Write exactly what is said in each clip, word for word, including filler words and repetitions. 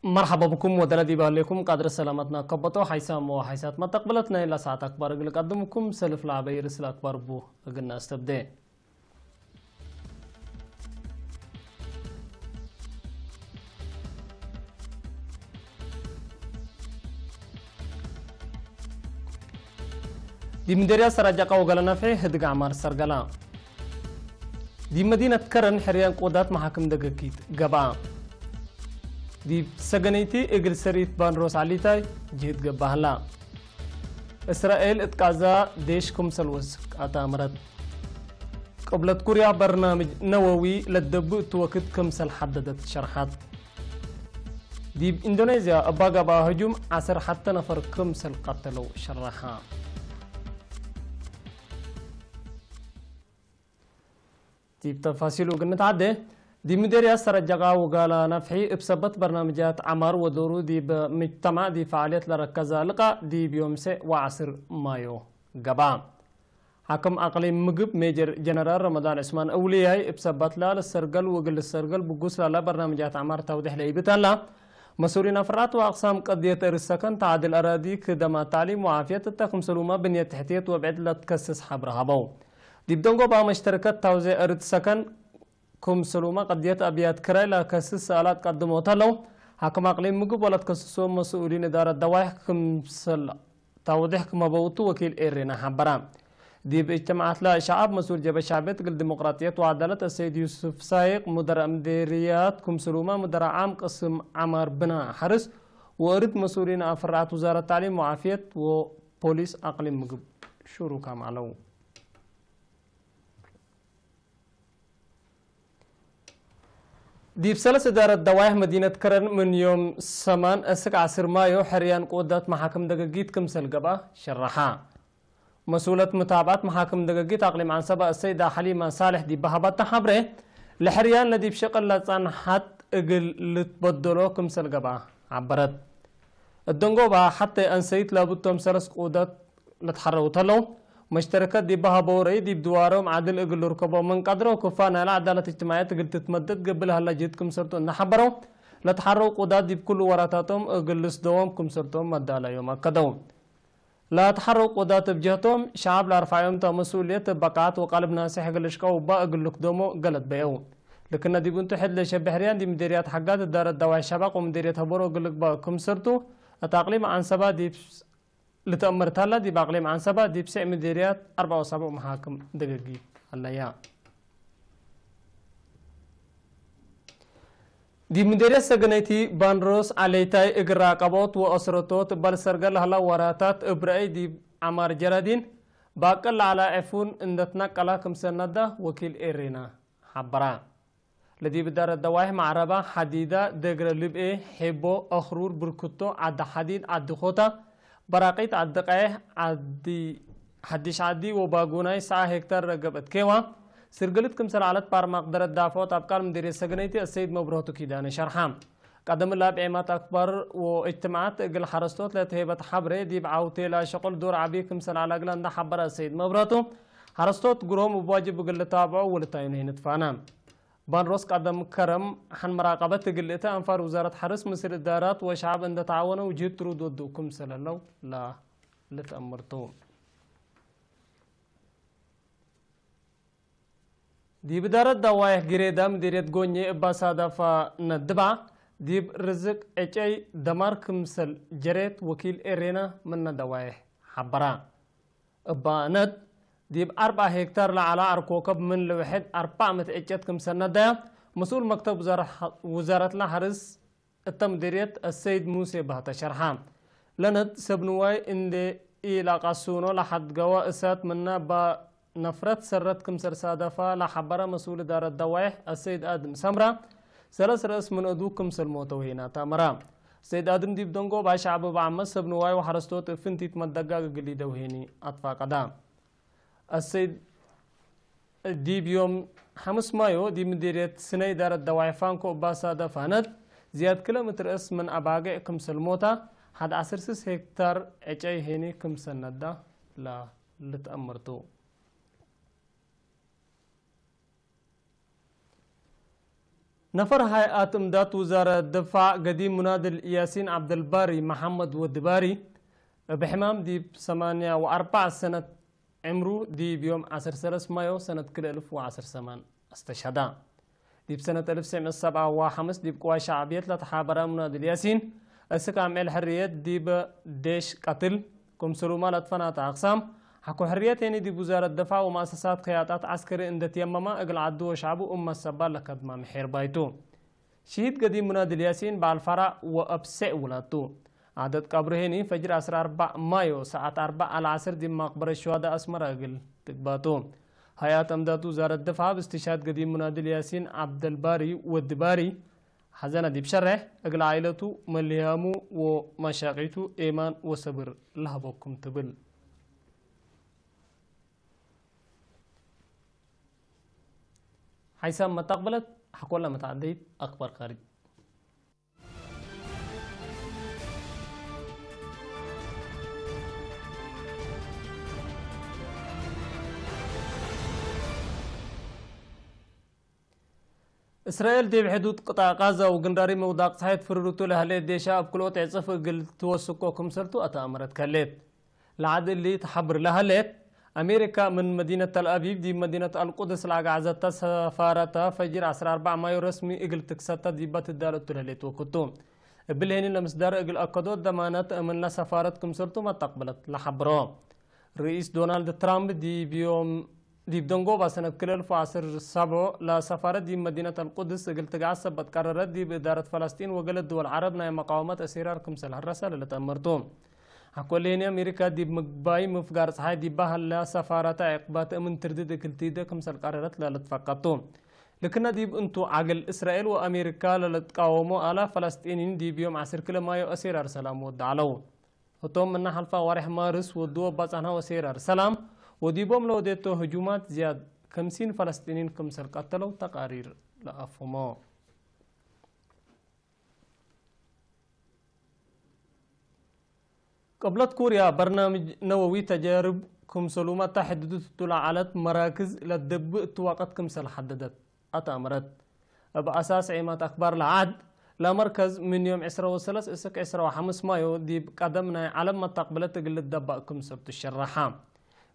መርሐባ ብኩም ወደለ ዲብ ሀሌኩም ቃድር ሰላመትና ከበቶ ሓይሳም ወሓይሳት መተቅብለት ናይ ለሰዓት አክባር እግል ቀድምኩም ሰልፍ ለዐበይ ርእስ ለአክባር ቡ እግል ነአስተብዴ። ዲብ ምዴርያት ሰራጃቃ ወገለ ነፍሒ ህድግ ዐማር ሰርገላ። ዲብ መዲነት ከረን ሕርያን ቆዳት መሓክም ደገጊት ገብአ። ዲብ ሰገነይቲ እግል ሰሪት ባንድሮስ ዐሊታይ ጅህድ ገብአ ህላ። እስራኤል እት ቃዛ ዴሽ ክምሰል ወስክ አታምረት። ቅብለት ኩርያ በርናምጅ ነወዊ ለደቡ እቱ ወክድ ክምሰል ሐደደት ሸርሐት። ዲብ ኢንዶኔዝያ እባ ገብአ ህጁም ዐሰር ሐተ ነፈር ክምሰል ቀተለው ሸረሐ። ዲብ ተፋሲሉ እግል ንትዓዴ፣ ዲብ ምዴርያት ሰረጀቃ ወጋላ ነፍሒ እብ ሰበት በርናምጃት ዐማር ወዶሩ ዲብ ምጅተማዕ ዲብ ፈዓልየት ለረከዘ ልቃእ ዲብ ዮም ሴዕ ወዐስር ማዮ ገብአ። ሓክም አቅሊም ምግብ ሜጀር ጀነራል ረመዳን ዑስማን እውልያይ፣ እብ ሰበትላ ለሰርገል ወእግል ልሰርገል ብጉስ ላላ በርናምጃት ዐማር ተውዴሕ ለኢብተላ፣ መስኡሊን አፍራጥ ወአቅሳም ቀድየት እርድ ሰከን፣ ተዕዲል አራዲ፣ ክደማት ተዕሊም ወዓፍየት እተ ክምስሉመ ብንየት ተሕትየት ወብዕድ ለትከስስ ሐብር ሀበው። ዲብ ደንጎባ መሽተርከት ታውዜ እርድ ሰከን ክምስሉመ ቀድየት አብያት ክራይ ለከስስ ሰአላት ቀድሞት ሀለው። ሓክም አቅሊም ምግብ ወለትከስሶ መስኡሊን እዳረት ደዋይሕ ክምሰል ተውዴሕ ክም ሀበውቱ ወኪል ኤሬና ሐበረ። ዲብ እጅትማዓትለ ሸዐብ መስኡል ጀብሀት ሸዕብየት እግል ዲሞቅራጥየት ወዐዳለት አሰይድ ዩስፍ ሳይቅ፣ ሙደረ ምዴርያት ክምስሉመ ሙደረ ዓም ቅስም ዐማር ብና ሐርስ ወእርድ መስኡሊን አፍራዓት ውዛረት ተዕሊም ወዓፍየት ወፖሊስ አቅሊም ምግብ ሹሩካም ዐለው። ዲብ ሰለስ እዳረት ደዋይሕ መዲነት ከረን ምን ዮም ሰማን እስክ ዐስር ማዮ ሕርያን ቆዳት መሓክም ደገጊት ክምሰል ገብአ ሸረሐ። መስኡለት መታብዐት መሓክም ደገጊት አቅሊም ዐንሰበ አሰይዳ ሐሊማ ሳልሕ ዲብ በሀበተ ሐብሬ፣ ለሕርያን ለዲብ ሸቅል ለጸንሐት እግል ልትበደሎ ክምሰል ገብአ ዐበረት። እት ደንጎባ ሐቴ አንሰይት ላቡቶም ሰለስ ቆዳት ለትሐረው ተለው። መሽተረከት ዲብ በሀበው ረአይ ዲብ ድዋሮም ዐድል እግል ልርከቦ ምን ቀድረው ክፋ ናይለ ዐዳለት እጅትማዕየት እግል ትትመደድ ገብእ ለሀላ ጅህድ ክምሰልቱ እንዴ ሐበረው፣ ለትሐረው ቆዳት ዲብ ኩሉ ወራታቶም እግል ልስደዎም ክምሰልቶም መዳላዮም አከደው። ለትሐረው ቆዳት እብ ጀህቶም፣ ሸዐብ ለአርፈዐዮም ተ መስኡልየት እብ በቃዐት ወቀልብ ናሴሕ እግል ልሽቀው እባ እግል ልክደሞ ገለት በየው። ልክነ ዲብ እንቱ ሕድ ለሸቢ ሕርያን ዲብ ምዴርያት ሐጋት እዳረት ደዋይ ሸባቅ ወምዴርየት ሀበሮ እግል ልግበእ ክምሰልቱ፣ እት አቅሊም ዐንሰባ ዲብ ልትአመር ታላ፣ ዲብ አቅሊም ዐንሰባ ዲብ ሴዕ ምዴርያት አርበዕ ወሰቡዕ መሓክም ደገጊት ሀለያ። ዲብ ምዴርየት ሰገነይቲ ባንድሮስ ዐሌታይ እግል ራቀቦት ወአስረቶት እበ ልሰርገ ለሀላ ወራታት እብ ረአይ ዲብ ዐማር ጀራዲን ባቅል ለዐለ ዕፉን እንዴ ትነቀላ ክምሰል ነዳ ወኪል ኤሬና ሐበራ። ለዲብ እዳረት ደዋይሕ መዕረባ፣ ሐዲዳ፣ ደግረ ልብኤ፣ ሔቦ፣ አክሩር፣ ብርክቶ፣ ዐዲ ሐዲድ፣ ዐዲ ኮታ፣ በራቂት፣ ዐዲ ቀይሕ፣ ሐዲሽ ዐዲ ወባጉናይ ሰዓ ሄክታር ለገብአት ኬዋ ስርግልት ክምሰል ዐለት ባርማቅ ደረት ዳፍዖት አብቃል ምዲርየት ሰገነይቲ አሰይድ መብረህቱ ኪዳነ ሸርሐ። ቀደም እላ እብ ዔማት አክባር ወእጅትማዓት እግል ሐረስቶት ለትሄበት ሐብሬ ዲብ ዐውቴ ለሸቁል ዶር ዐቢ ክምሰል ዐለ እግለ እንዴ ሐበረ አሰይድ መብረህቱ፣ ሐረስቶት ግሮም እብ ዋጅብ እግል ልታብዖ ወልታዩን ህይ ንትፋነ። ባንሮስ ቀደም ከረም ሐን መራቀበት እግል እተ አንፋር ውዛረት ሐርስ ምስል እዳራት ወሸዐብ እንዴ ተዓወነው ጅህድ ትሩድ ወዱ ክምሰል ህለው ለልትአመር ቱ። ዲብ እዳረት ደዋይሕ ግሬዳ ምዲርየት ጎኜ እብ አሳዳፋ ነድባ፣ ዲብ ርዝቅ ዕጨይ ደማር ክምሰል ጀሬት ወኪል ኤሬና ምነ ደዋይሕ ሐበራ። እባ እነት፣ ዲብ አርበዕ ሄክታር ለዐለ አርኮከብ ምን ለውሕድ አርበዕ ምእት ዕጨት ክምሰል ነደያ፣ መስኡል መክተብ ውዛረ-፣ ውዛረትለ ሐርስ እተ ምዲርየት አሰይድ ሙሴ ባህተ ሸርሐ። ለነት ሰብ ንዋይ እንዴ ኢለቀሱኖ ለሐድገወ እሳት ምነ እባ ነፍረት ሰረት ክምሰል ሳደፋ ለሐበረ መስኡል እዳረት ደዋይሕ አሰይድ አድም ሰምረ፣ ሰለስ ረአስ ምን እዱ ክምሰል ሞተው ሄና ተአመረ። አሰይድ አድም ዲብ ደንጎባ ሸዐብ እብ ዓመት ሰብ ንዋይ ወሐረስቶት እብ ፍንቲት መደጋግ እግል ኢደውሄኒ አትፋቀዳ። አሰይድ ዲብ ዮም ሐምስ ማዮ ዲብ ምዲርየት ስነ እዳረት ደዋይሕ ፋንኮ እባ ሳደፋ ነት፣ ዝያድ ክለ ምእት ረአስ ምን አባግዕ ክምሰል ሞታ፣ ሐድ ዐስር ስስ ሄክታር ዕጨይ ሄኒ ክምሰል ነዳ ለልትአመር ቱ። ነፈር ሀይአት እምዳት ውዛረት ድፋዕ ገዲም ሙናድል ያሲን ዐብደልባሪ መሐመድ ወዲ ባሪ፣ እብ ሕማም ዲብ ሰማንያ ወአርበዕ ሰነት ዕምሩ ዲብ ዮም ዐስር ሰለስ ማዮ ሰነት ክልኤ እልፍ ወዐስር ሰማን አስተሽሀዳ። ዲብ ሰነት እልፍ ትስዕ ምእት ሰብዓ ወሐምስ ዲብ ቅዋይ ሸዕብየት ለተሓበረ ሙናድል ያሲን፣ እስክ አምዕል ሕርየት ዲበ ዴሽ ቀትል፣ ክምስሉመ ለትፈናተ አቅሳም ሐቆ ሕርየት ህኒ ዲብ ውዛረት ድፋዕ ወመአሰሳት ቅያዳት ዐስከሪ እንዴ ትየመመ፣ እግል ዐዱ ወሸዕቡ እመ ሰባል ለከድመ ምሒር ባይ ቱ። ሽሂድ ገዲም ሙናድል ያሲን በዐል ፈራዕ ወአብሴዕ ውላድ ቱ። ዓደት ቀብሩ ህኒ ፈጅር ዐስር አርበዕ ማዮ ሰዓት አርበዕ አልዐስር ዲብ መቅበረት ሹሀዳእ አስመረ እግል ትግባእ ቱ። ሀይአት እምዳት ውዛረት ድፋዕ እብ እስትሽሃድ ገዲም ሙናድል ያሲን ዐብደልባሪ ወዲ ባሪ፣ ሐዘነ ዲብ ሸሬሕ፣ እግል ዓኢለቱ፣ መልህያሙ ወመሻቂቱ ኤማን ወሰብር ለሀቦኩም ትብል። ሓይሳም መታቅበለት ሐቆለ መትዓደይት አክባር ካርጅ። እስራኤል ዲብ ሕዱድ ቅጣዕ ቃዛ ወግንዳሪ ምውዳቅ ጸሓይት ፍርርቱ ለህሌት ዴሻ እብ ክልኦት ዕጽፍ እግል ትወስኮ ክምሰልቱ አተአመረት ከሌት። ለዐድ እሊ ተሐብር ለህሌት፣ አሜሪካ ምን መዲነት ተልአቪቭ ዲብ መዲነት አልቁድስ ለአግዓዘተ ሰፋረተ ፈጅር ዐስር አርበዕ ማዮ ረስሚ እግል ትክሰተ ዲበ ትዳለቱ ለህሌት ወክቱ። እብሊ ህኒ ለምስዳር እግል አከዶ ደማነት እምነ ሰፋረት ክምሰልቱ መተቅብለት ለሐብሮ። ርኢስ ዶናልድ ትራምፕ ዲብ ዮም፣ ዲብ ደንጎባ ሰነት ክልኤ እልፍ ወዐስር ሰብዖ ለሰፋረት ዲብ መዲነት አልቁድስ እግል ትግዓዝ ሰበት ቀረረት፣ ዲብ እዳረት ፈለስጢን ወገሌ ድወል ዐረብ ናይ መቃወመት አሴራር ክምሰል ሀረሰ ለልትአመር ቱ። ሐቆ እሊ ህኒ አሜሪካ ዲብ ምግባይ ምፍጋር ጸሓይ ዲባ ሀለ ሰፋረተ ዕቅበት እምን ትርድድ እግል ቲዴ ክምሰል ቀረረት ለልትፈቀድ ቱ። ልክነ ዲብ እንቱ ዐግል እስራኤል ወአሜሪካ ለልትቃወሞ አላፍ ፈለስጢኒን ዲብ ዮም ዐስር ክልኤ ማዮ አሴራር ሰላም ወደ ዐለው። ህቶም ምነ ሐልፈ አዋሬሕ ማርስ ወድወ ባጻንሐው አሴራር ሰላም ወዲቦም ለወዴቶ ህጁማት ዝያድ ከምሲን ፈለስጢኒን ክምሰል ቀተለው ተቃሪር ለአፍህሞ። ቅብለት ኩርያ በርናምጅ ነወዊ ተጃርብ ክምሰሉመ ተ ሕድዱት እቱ ለዐለት መራክዝ ለትደብእ እቱ ወቅት ክምሰል ሐደደት። አትአምረት። እብ አሳስ ዔማት አክባር ለዐድ፣ ለመርከዝ ምን ዮም ዕስራ ወሰለስ እስክ ዕስራ ወሐምስ ማዮ ዲብ ቀደም ናይ ዐለም መታቅብለት እግል ልትደባእ ክምሰል ትሸረሐ።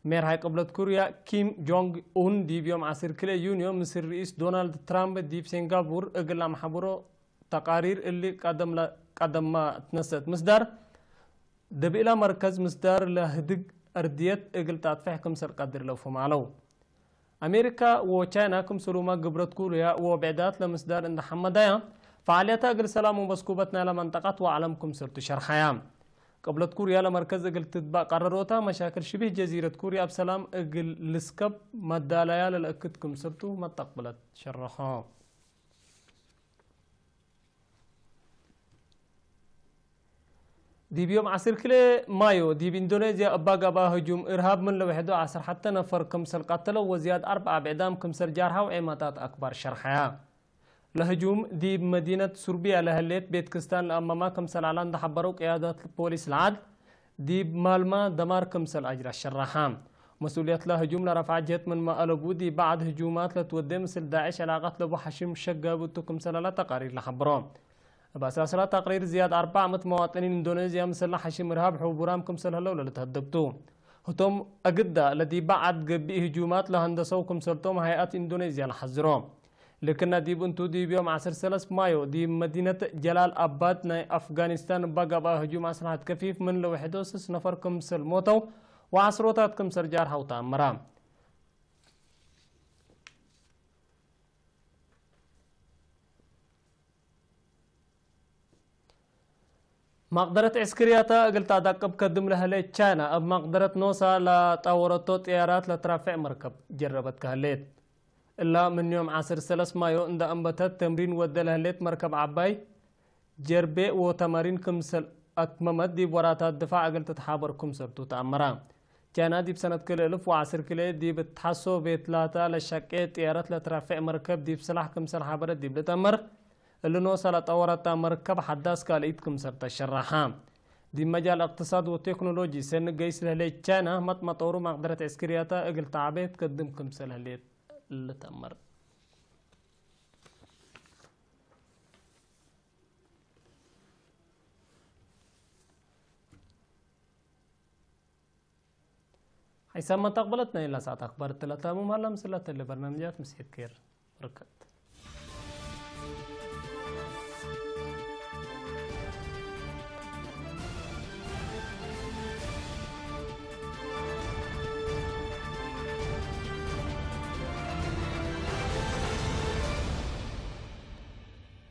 ሜርሓይ ቅብለት ኩርያ ኪም ጆንግ ኡን ዲብ ዮም ዐስር ክልኤ ዩንዮ ምስል ርኢስ ዶናልድ ትራምፕ ዲብ ሴንጋቡር እግል ለአምሐብሮ ተቃሪር እሊ ቀደም ለ-፣ ቀደማ ትነሰአት ምስዳር፣ ደብእላ መርከዝ ምስዳር ለህድግ አርድየት እግል ታጥፍሕ ክምሰል ቀድር ለፍሁም ዐለው። አሜሪካ ወቻይና ክምሰሉመ ግብረት ኩርያ ወብዕዳት ለምስዳር እንደ ሐመዳያ፣ ፈዓልየታ እግል ሰላም ወመስኩበት ናይለ መንጠቀት ወዐለም ክምሰልቱ ሸርሐያ። ቅብለት ኩርያ ለመርከዝ እግል ትትባእ ቀረሮታ፣ መሻክል ሽቢህ ጀዚረት ኩርያ እብ ሰላም እግል ልስከብ መዳለያ ለለእክድ ክምሰልቱ መተቅብለት ሸረሖ። ዲብ ዮም ዐስር ክልኤ ማዮ፣ ዲብ ኢንዶኔዝያ እባ ገብአ ህጁም እርሃብ ምን ለውሕዶ ዐስር ሐተ ነፈር ክምሰል ቀተለው ወዝያድ አርበዕ አብዕዳም ክምሰል ጃርሐው ዔማታት አክባር ሸርሐያ። ለህጁም ዲብ መዲነት ሱርብያ ለህሌት ቤት ክስታን ለአመማ ክምሰል ዐለ እንደ ሐበረው ቅያደት ፖሊስ ለዐድ፣ ዲብ ማልማ ደማር ክምሰል አጅረ ሸረሐ። መስኡልየት ለህጁም ለረፍዐ ጀህት ምንመ አለቡ፣ ዲብ በዐድ ህጁማት ለትወዴ ምስል ዳዕሽ ዕላቀት ለቡ ሐሽም ሸጋብ እቱ ክምሰል ዐለ ተቃሪር ለሐብሮ። እብ አሳስላ ተቅሪር ዝያድ አርበዕ ምእት መዋጥኒን ኢንዶኔዝያ ምስል ለሐሽም እርሃብ ሕቡራም ክምሰል ህለው ለልትሀደግ ቱ። ህቶም አግዳ ለዲብ በዐድ ገብእ ህጁማት ለሀንደሰው ክምሰልቶም ሀይአት ኢንዶኔዝያ ለሐዝሮ። ልክነ ዲብ እንቱ፣ ዲብ ዮም ዐስር ሰለስ ማዮ፣ ዲብ መዲነት ጀላል አባድ ናይ አፍጋኒስታን እባ ገብአ ህጁም አስለሐት ከፊፍ ምን ለውሕዶ ስስ ነፈር ክምሰል ሞተው ወዐስሮታት ክምሰል ጃርሐው ተአመረ። መቅደረት ዕስክርያተ እግል ተአዳቅብ ከድም ለህሌት ቻይና፣ እብ መቅደረት ኖሳ ለጠወረቶ ጥያራት ለትራፍዕ መርከብ ጀረበት ከህሌት። እላ ምን ዮም ዐስር ሰለስ ማዮ እንደ አንበተት ተምሪን ወደ ለህሌት መርከብ ዐባይ ጀርቤ ወተማሪን ክምሰል አትመመት ዲብ ወራታት ድፋዕ እግል ትትሓበር ክምሰልቱ ተአመረ። ቻይና ዲብ ሰነት ክልኤ እልፍ ወዐስር ክልኤ ዲብ እትሓድ ሶቬት ላተ ለሸቄ ጥያረት ለትራፍዕ መርከብ ዲብ ስላሕ ክምሰል ሐበረት ዲብ ልትአመር፣ እሊ ኖሰ ለጠወረታ መርከብ ሐዳስ ካልኢት ክምሰል ተሸረሐ። ዲብ መጃል እቅትሳድ ወቴክኖሎጂ ሰኒ ገይስ ለህሌት ቻይና፣ መጥ መጠውሩ መቅደረት ዕስክርያተ እግል ተዐቤ ትከድም ክምሰል ህሌት ልትአመር። ኢሳም መተቅበለት ናይ ለሰዓት አክባር እት ለታምም ሀላ፣ ምስል ለተሌ በርናምጃት ምስል ኬር በርከት።